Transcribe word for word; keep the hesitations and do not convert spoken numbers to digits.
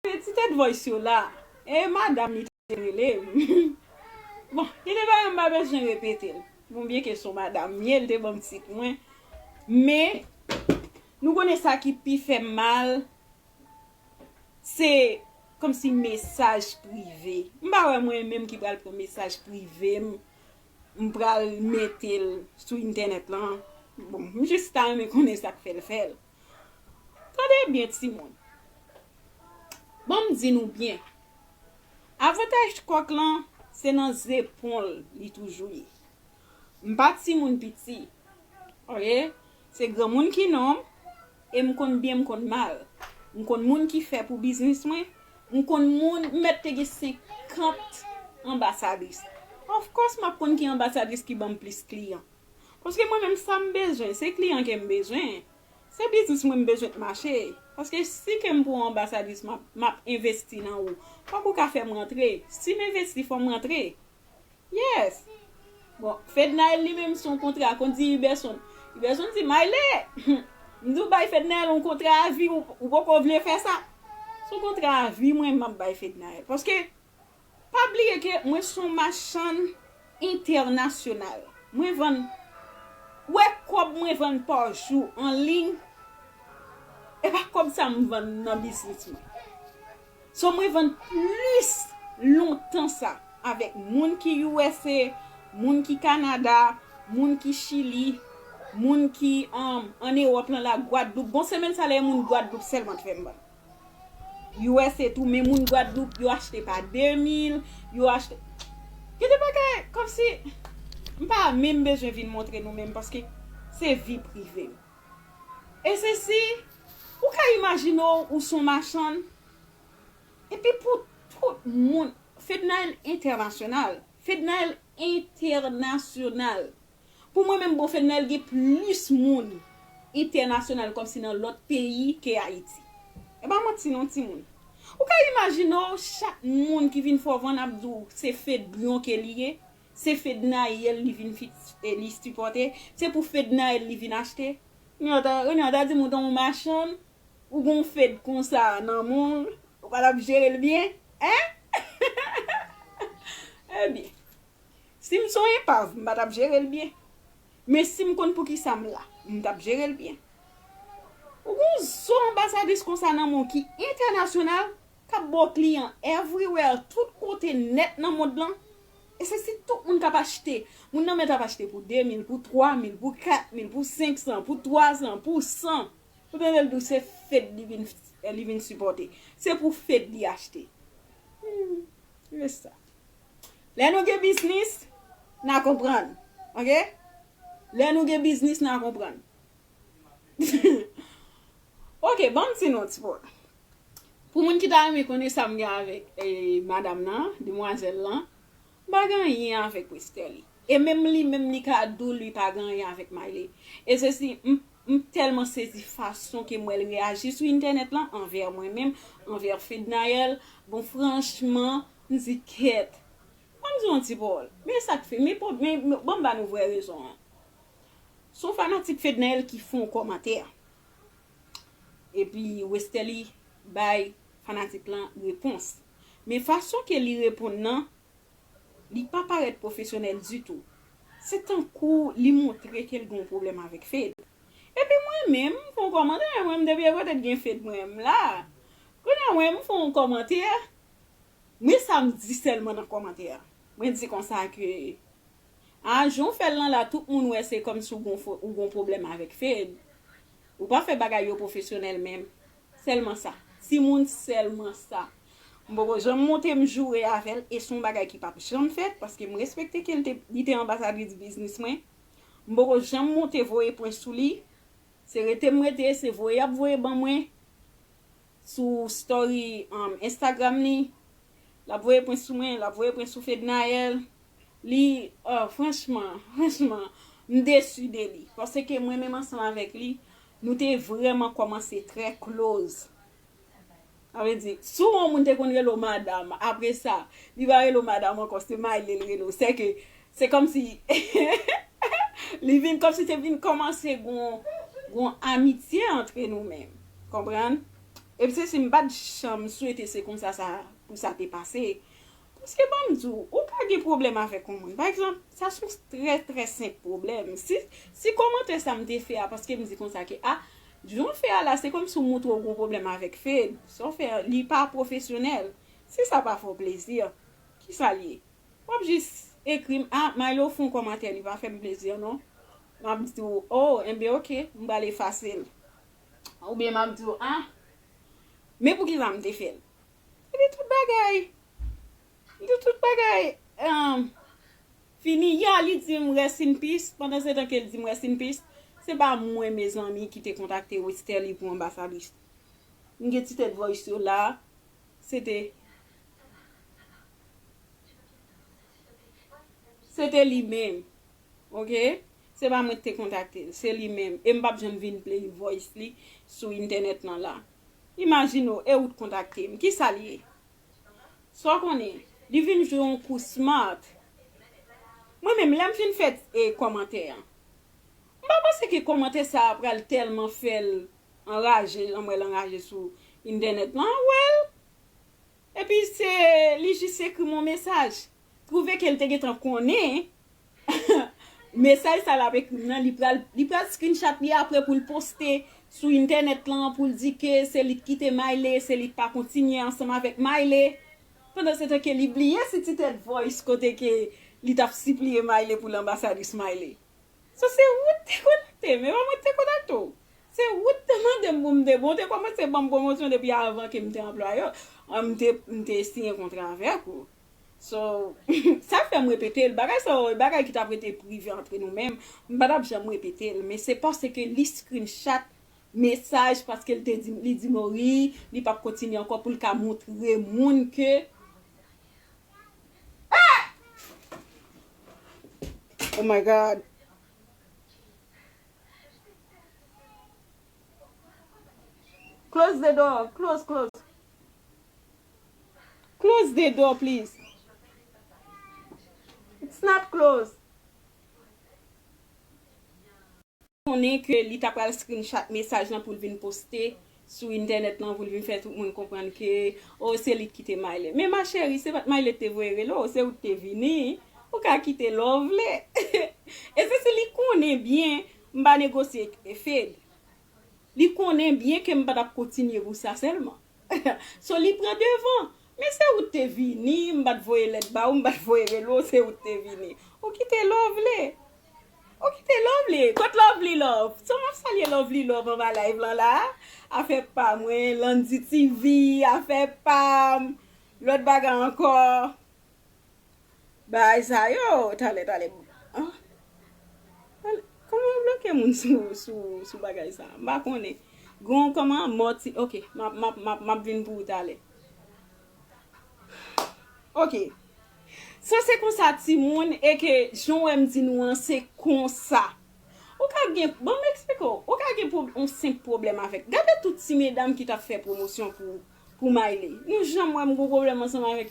Ti tèt voice yo la. E madanm li te rele m. Bon, gen de bagay m pa bezwen repete l. Bon, byen ke se yon madanm m ye, li te ban m tit mwen. Men, nou konnen sa ki pi fè m mal, se kòmsi mesaj prive. M pa wè mwen menm ki pral pran mesaj prive m, m pral mete l sou entènèt lan. Bon, m jis ta renmen konnen sa k fè l fè l. Tande byen, timoun. Ban m di nou byen. Avantaj kòk lan, se nan zepon l li toujou ye. M pa timoun piti. Oke? Se granmoun ki non m, e m konn byen, m konn mal. M konn moun ki fè pou biznis mwen, m konn moun, m mèt te gen senkant anbasadris. Of course, m ap konn ki anbasadris ki ban m plis kliyan. Paske mwen menm sa m bezwen, se kliyan ke m bezwen. Se biznis mwen m bezwen k mache. Paske si ke m pou yon anbasadris, m ap, m ap envesti nan ou. Fòk ou ka fè m rantre. Si m envesti, fò m rantre. Yes. Bon, Fednaelle li menm se yon kontra, konn di Iberson. Iberson di, Mayle, m di w bay Fednaelle yon kontra avi, ou, ou poko vle fè sa. Se yon kontra avi mwen m ap bay Fednaelle. Paske, pa bliye ke mwen se yon machann entènasyonal. Mwen vann, wè kòb mwen vann pa jou an liy, e pa kòb sa m vann nan biznis mwen. So, mwen vann plis lontan sa avèk moun ki U S A, moun ki Kanada, moun ki Chili, moun ki, um, ann Ewòp lan la, Gwadloup. Bon, semèn sa la, e moun Gwadloup sèlman t fè m vann. U S A tou, men moun Gwadloup, yo achte pa de mil, yo achte. Gen de bagay, kòmsi, m pa menm bezwen vin montre nou menm, paske se vi prive m. E se si, ou ka imajine w, ou se yon machann, epi pou tout moun, Fednaelle entènasyonal, Fednaelle entènasyonal. Pou mwen menm, bon, Fednaelle gen plis moun entènasyonal kòmsi nan lòt peyi ke Ayiti. E pa manti non, timoun. Ou ka imajine w, chak moun ki vin fè w vann ap di w se Fedlion ke li ye, se Fednaelle li vin fi-, e li sipòte, se pou Fednaelle li vin achte. Renata, Renata di m ou t on machann, ou gon Fed konsa nan men w, ou pa t ap jere l byen, en? Ebyen, si m se yon epav, m pa t ap jere l byen. Men si m konn poukisa m la, m t ap jere l byen. Ou gon zo anbasadris konsa nan men w ki entènasyonal, k ap ba w kliyan everywhere, tout kote nèt nan mond lan. E se si tout moun k ap achte. Moun nan mèt ap achte pou de mil, pou twa mil, pou kat mil, pou senk san, pou twa san, pou san. Ou tande l di w se Fed li vin, li vin sipòte. Se pou Fed li achte. Hmm, se sa. Lè nou gen biznis, n a konprann. Oke? Lè nou gen biznis, n a konprann. Oke, ban m di nou ti pòl. Pou moun ki ta renmen konnen sa m gen avèk, eh, madanm nan, demwazèl lan, m pa gen anyen avèk Westerlie. E menm li menm li ka di w li pa gen anyen avèk Mayle. E se si m, m tèlman sezi fason ke m wè l reyaji sou entènèt lan anvè mwen menm, anvè Fednaelle. Bon, franchman, m di kèt. Ban m di w yon ti pawòl. Men sa k fè, men, men, men, ban m ba nou vrè rezon an. Se yon fanatik Fednaelle ki fè yon kòmantè. Epi Westerlie bay fanatik lan repons. Men fason ke li reponn nan, li pa parèt pwofesyonèl ditou. Se tankou li montre ke l gen yon pwoblèm avèk Fed. Epi mwen menm, m fè yon kòmantè, mwen menm depi e kote t gen Fed mwen menm la. Kounye a mwen menm, m fè yon kòmantè. Men sa m di sèlman nan kòmantè a. Mwen di konsa ke, a, jan w fè l lan la, tout moun wè se kòmsi w gon fo-, ou gon pwoblèm avèk Fed. Ou pa fè bagay yo pwofesyonèl menm. Sèlman sa. Timoun, sèlman sa. M poko janm monte m joure avè l, e se yon bagay ki p ap janm fèt, paske m respekte ke l te, li te anbasadris biznis mwen. M poko janm monte voye pwen sou li. Se rete m rete, se voye y ap voye ban mwen. Sou story, um, Instagram li, l ap voye pwen sou mwen, l ap voye pwen sou Fednaelle. Li, oh, franchman, franchman, m desi de li. Paske mwen menm ansanm avèk li, nou te vrèman kòmanse trè close. Sa vle di, si yon moun te konn rele w madanm, apre sa, li pa rele w madanm ankò, se Mayle l rele w. Sèke, se kòmsi, li vin kòmsi te vin kòmanse gon, gon amitye antre nou menm. Konprann? Epi se si m pa t janm swete se konsa sa pou sa te pase. Paske ban m di w, ou ka gen pwoblèm avèk yon moun. Pa egzanp, sa se yon trè, trè senp pwoblèm. Si, si kòmantè sa m te fè a, paske m di konsa ke, a, jan w fè a la, se kòmsi w montre w gen pwoblèm avèk Fed. Sa w fè a, li pa pwofesyonèl. Si sa pa fè w plezi, kisa l ye? W ap jis ekri m, a, Milo fè yon kòmantè, li pa fè m plezi, non. M ap di w, o, enben, oke, m pral efase l. Oubyen m ap di w, a, men poukisa m te fè l? Epi tout bagay, li tout bagay, um, fini. Ya, li di m rest in peace. Pandan se tan ke l di m rest in peace, se pa mwen, mezanmi, ki te kontakte Westerlie pou anbasadris. M gen ti tèt voice yo la. Se te, se te li menm. Oke? Se pa mwen ki te kontakte l, se li menm. E m p ap janm vin play voice li sou entènèt lan la. Imajine w, e ou t kontakte m. Kisa l ye? Sa w konnen? Li vin jwe yon kou smart. Mwen menm, lè m fin fè, e, kòmantè an, m pa panse ke kòmantè sa a pral tèlman fè l anraje, jan m wè l anraje sou entènèt lan. Well, epi se, li jis ekri m yon mesaj. Twouve ke l te gentan konnen mesaj sa l ap ekri m nan, li pral, li pral screenshot li apre pou l poste sou entènèt lan, pou l di ke se li k kite Miley, se li k pa kontinye ansanm avèk Miley. Pandan se tan ke li bliye si ti tèt voice kote ke li t ap sipliye Miley pou l anbasadris Miley. So, se ou t te kontakte m, e pa mwen ki te kontakte w. Se ou t te mande m pou m te, bon, w te kòmanse ban m pwomosyon depi avan ke m te anplwaye w, an, m te, m te siyen kontra avèk ou. So, sa fè m repete l. Bagay sa yo, bagay ki t ap rete prive antre nou menm, m pa t ap janm repete l. Men se paske li screenshot mesaj, paske l te di, li di m wi, li p ap kontinye ankò pou l ka montre moun ke, ah! Oh my God. Close the door. Close, close. Close the door, please. It's not closed. Konnen ke li ta pral screenshot mesaj lan pou l vin poste sou entènèt lan, pou l vin fè tout moun konprann ke, o, se li ki te Miley. Men ma chérie, se pa t Miley ki te voye rele w, se ou ki te vini. Ou ka kite lè w vle. E se si li konnen byen, m pa negosye e Fed. Li konnen byen ke m pa t ap kontinye pou sa sèlman. So, li pran devan. Men se ou ki te vini, m pa t voye lèt ba ou, m pa t voye rele w, se ou ki te vini. Ou kite lè w vle. Ou kite Lovely. Kot Lovely Love? So, m ap salye Lovely Love anba live lan la. Afè pa mwen, Landy T V, afè pa m, lòt bagay ankò. Bagay sa yo, talè, talè. Ah. Talè. Kòman yo bloke moun sou, sou, sou bagay sa? M pa konnen. Gon, kòman? Mòti. Ok, m ap, m ap, m ap, m ap vin pou ou talè. Ok. So, se konsa, timoun, e ke jan w wè m di nou an, se konsa. Ou ka gen, bon, m eksplike w, ou ka gen pwob-, yon senp pwoblèm avèk. Gade tout ti medam ki t ap fè pwomosyon pou, pou Miley. Nou janm wè m gon pwoblèm ansanm avèk